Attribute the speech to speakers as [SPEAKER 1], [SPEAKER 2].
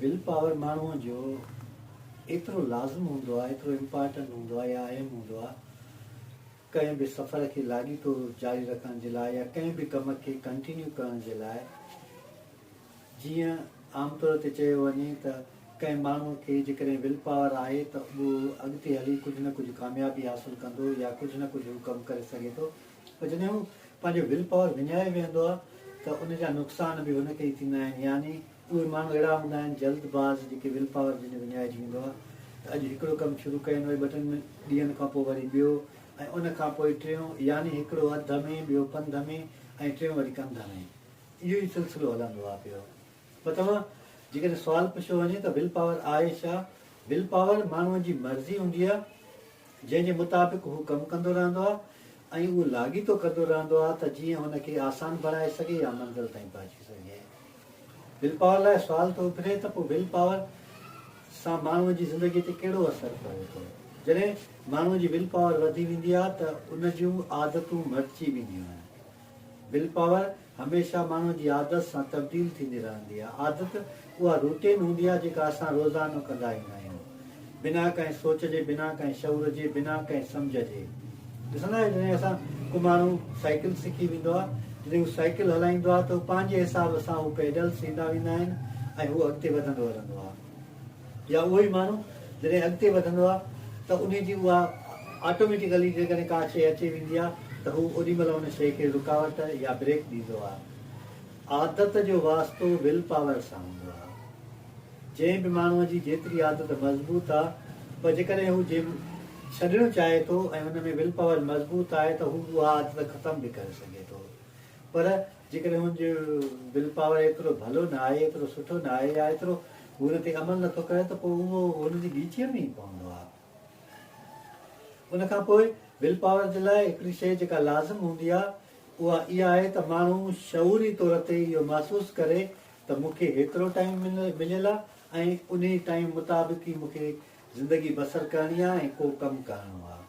[SPEAKER 1] Will power ماڻهوء جو ايترو لازم هوندو آهي، ايترو امپارٽنٽ هوندو آهي يا اهم هوندو آهي ڪنهن به سفر کي لاڳيتو جاري رکڻ جي لاء يا ڪنهن به ڪم کي ڪنٽينيو ڪرڻ جي لاء. جيئن عام طور تي چيو وڃي ته ڪنهن ماڻهوء کي جيڪڏهن will power آهي ته اهو اڳتي هلي ڪجهه نه ڪجهه ڪاميابي حاصل ڪندو يا ڪجهه نه ڪجهه هو ڪم ڪري سگهي ٿو پر جڏهن هو پنهنجو will power وڃائي ويهندو آهي ته ان جا نقصان به هن کي ئي ٿيندا آهن يعني اهي ماڻهو اهڙا هوندا آهن جلد باز جيڪي will power جن جو وڃائجي ويندو آهي ته اڄ هڪڙو ڪم شروع ڪين وري ٻه ٽن ڏينهن کان پوء وري ٻيو ۽ ان کان پوء ٽيون يعني هڪڙو اڌ ۾ ٻيو پنڌ ۾ ۽ ٽيون وري ڪنڌ ۾. اهو ئي سلسلو هلندو آهي پيو. پر توهان جيڪڏهن سوال پڇيو وڃي ته will power آهي ڇا؟ Will power ماڻهوء جي مرضي هوندي آهي جنهن جي مطابق هو ڪم ڪندو رهندو آهي ۽ اهو لاڳيتو ڪندو رهندو آهي ته جيئن هن کي آسان بڻائي سگهي يا منزل تائين پهچي سگهي. Will power لاء سوال ٿو اڀري ته پوء will power سان ماڻهوء جي زندگيء تي ڪهڙو اثر پوي ٿو؟ جڏهن ماڻهوء جي will power وڌي ويندي آهي ته ان جون عادتون مٽجي وينديون آهن. Will power هميشه ماڻهوء جي عادت سان تبديل ٿيندي رهندي آهي. عادت اها روٽين هوندي آهي جيڪا اسان روزانو ڪندا ايندا آهيون. بنا ڪنهن سوچ جي، بنا ڪنهن شعور جي، بنا ڪنهن سمجهه جي. ڏسندا آهيو جڏهن اسان ڪو ماڻهو سائيڪل سکي ويندو آهي، جڏهن هو سائيڪل هلائيندو آهي ته هو پنهنجي حساب سان هو پيڊلس ايندا ويندا آهن ۽ هو اڳتي وڌندو هلندو آهي. يا اهو ئي ماڻهو جڏهن اڳتي وڌندو آهي ته انهي جي اها آٽوميٽيڪلي جيڪڏهن ڪا شيء اچي ويندي آهي ته هو اوڏي مهل ان شيء کي رڪاوٽ يا بريڪ ڏيندو آهي. عادت جو واسطو will power سان هوندو آهي. جنهن به ماڻهوء جي جيتري عادت مضبوط آهي پر جيڪڏهن هو جي ڇڏڻ چاهي ٿو ۽ ان ۾ will power مضبوط آهي ته هو اها عادت ختم به ڪري سگهي ٿو پر جيڪڏهن هن جو will power ايترو ڀلو نه آهي، ايترو سٺو نه آهي يا ايترو هو ان تي عمل نه ٿو ڪري ته پوء اهو هن جي ڳيچيء ۾ ئي پوندو آهي. ان کان پوء will power جي لاء هڪڙي شيء جيڪا لازم هوندي آهي اها اها آهي ته ماڻهو شعوري طور تي اهو محسوس ڪري ته مون کي هيترو ٽائيم مليل آهي ۽ انهي ٽائيم مطابق ئي مون کي زندگي بسر ڪرڻي آهي ۽ ڪو ڪم ڪرڻو آهي.